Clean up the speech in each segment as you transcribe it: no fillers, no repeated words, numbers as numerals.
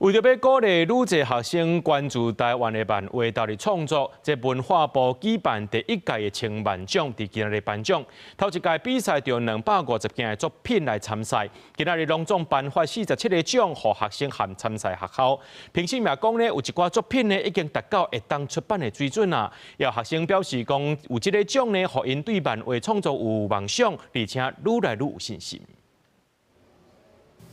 為著欲鼓勵愈濟學生關注台灣的漫畫投入創作，這文化部舉辦第一屆的青漫獎，佇今仔日頒獎。頭一屆比賽著250件的作品來參賽，今仔日攏總頒發47個獎，予學生和參賽學校。評審也講呢，有一寡作品呢已經達到會當出版的水準啊。有學生表示講，有這個獎呢，予𪜶對漫畫創作有夢想，而且愈來愈有信心。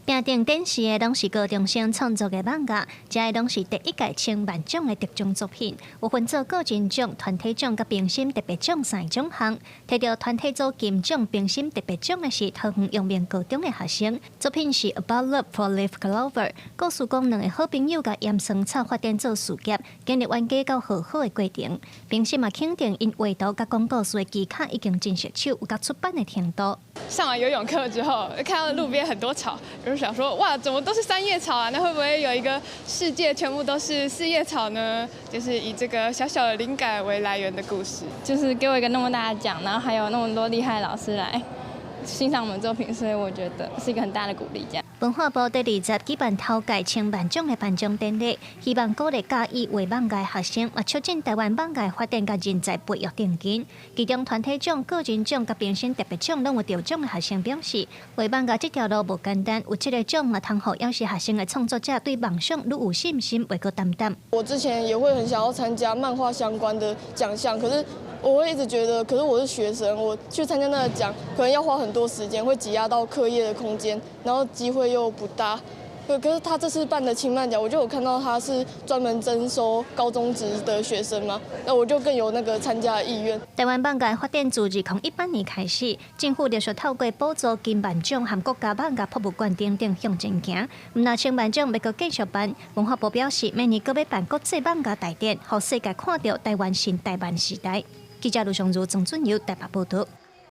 屏頂展示的攏是高中生創作的漫畫，這个攏是第一屆青漫獎的得獎作品，有分做個人獎、團體獎佮評審特別獎三個獎項。提著團體組金獎、評審特別獎的是桃園陽明高中的學生，作品是 About Love Four Leaf Clover，故事講兩个好朋友共鹽酸草發展做事業，經歷冤家到和好的過程。評審嘛肯定𪜶畫圖佮講故事的技巧已經真熟手，有到出版的程度。上完游泳課之後，看到路邊很多草，就想說哇，怎麼都是三葉草啊？那會不會有一個世界全部都是四葉草呢？就是以這個小小的靈感為來源的故事，就是給我一個那麼大的獎，然後還有那麼多厲害的老師來欣賞我們作品，所以我覺得是一個很大的鼓勵。這樣。文化部第二十舉辦頭屆青漫獎的頒獎典禮，希望鼓勵佮意畫漫畫的學生，嘛促進台灣漫畫發展佮人才培育定根。其中團體獎、個人獎佮評審特別獎攏有得獎的學生表示，畫漫畫這條路無簡單，有這个獎嘛，通予予學生的創作者對夢想愈有信心，袂閣膽膽。我之前也會很想要參加漫畫相關的獎項，可是我會一直覺得，可是我是學生，我去參加那個獎，可能要花很多時間，會擠壓到課業的空間，然後機會又不大。對，可是他這次辦的青漫獎，我就有看到他是專門徵收高中職的學生嘛，那我就更有那個參加的意願。台灣漫畫發展自2018年開始，政府陸續透過補助金漫獎和國家漫畫博物館等等向前行。毋但青漫獎欲閣繼續辦，文化部表示，明年閣欲辦國際漫畫大展，予世界看著台灣新台漫時代。記者盧尚如、曾俊友台北報導。